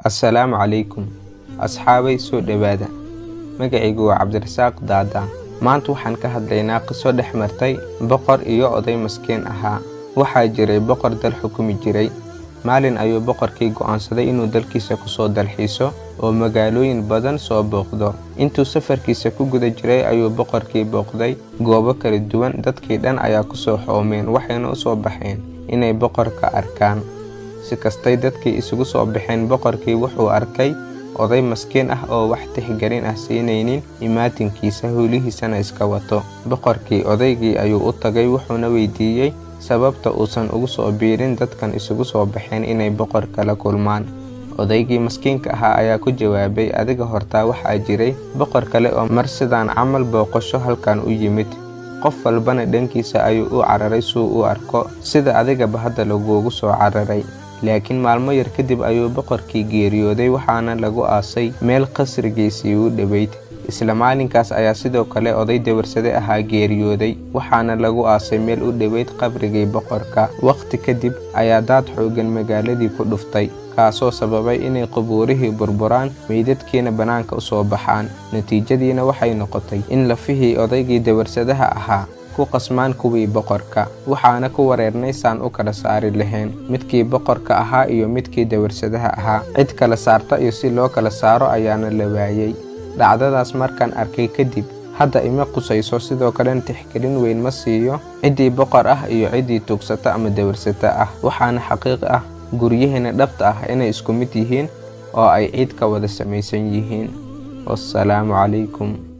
Assalaamu calaykum asxaabay, soo dhowaada. Magacaygu waa Cabdirasaaq Daada. Maanta waxaan ka hadlaynaa qiso dhex martay boqor iyo oday maskiin ahaa. Waxaa jiray boqor dal xukumi jiray. Maalin ayuu boqorkii go'aansaday inuu dalkiisa kusoo dalxiiso oo magaalooyin badan soo booqdo. Intuu safarkiisa ku guda jiray ayuu boqorkii booqday goobo kala duwan. Dadkii dhan ayaa kusoo xoomeen, waxayna u soo baxeen inay boqorka arkaan. Si kastay dadkii isugu soo baxeen, boqorkii wuxuu arkay oday maskiin ah oo wax tixgelin ah siinaynin imaatinkiisa, howlihiisana iska wato. Boqorkii odaygii ayuu u tagay, wuxuuna weydiiyey sababta uusan ugu soo biirin dadkan isugu soo baxeen inay boqorka la kulmaan. Odaygii maskiinka ahaa ayaa ku jawaabay, adiga hortaa waxaa jiray boqor kale oo mar sidaan camal booqasho halkan u yimid. Qof walbana dhankiisa ayuu u cararay suu u arko, sida adigaba hadda laguugu soo cararay. Laakiin maalmo yar kadib ayuu boqorkii geeriyooday, waxaana lagu aasay meel qasrigiisii u dhoweyd. Isla maalinkaas ayaa sidoo kale oday dawarsade ahaa geeriyooday, waxaana lagu aasay meel u dhoweyd qabrigii boqorka. Waqti kadib ayaa daad xooggan magaaladii ku dhuftay, kaasoo sababay inay qubuurihii burburaan, meydadkiina bannaanka u soo baxaan. Natiijadiina waxay noqotay in lafihii odaygii dawarsadaha ahaa ku qasmaan kuwii boqorka, waxaana ku wareernay saan u kala saari lahayn midkii boqorka ahaa iyo midkii dawarsadaha ahaa. Cid kala saarta iyo si loo kala saaro ayaana la waayey. Dhacdadaas markaan arkay kadib, hadda ima qusayso, sidoo kalena tixgelin weyn ma siiyo ciddii boqor ah iyo ciddii tuugsata ama dawarsata ah. Waxaana xaqiiq ah guryaheena dhabta ah inay isku mid yihiin oo ay ciid ka wada samaysan yihiin. Wassalaamu calaykum.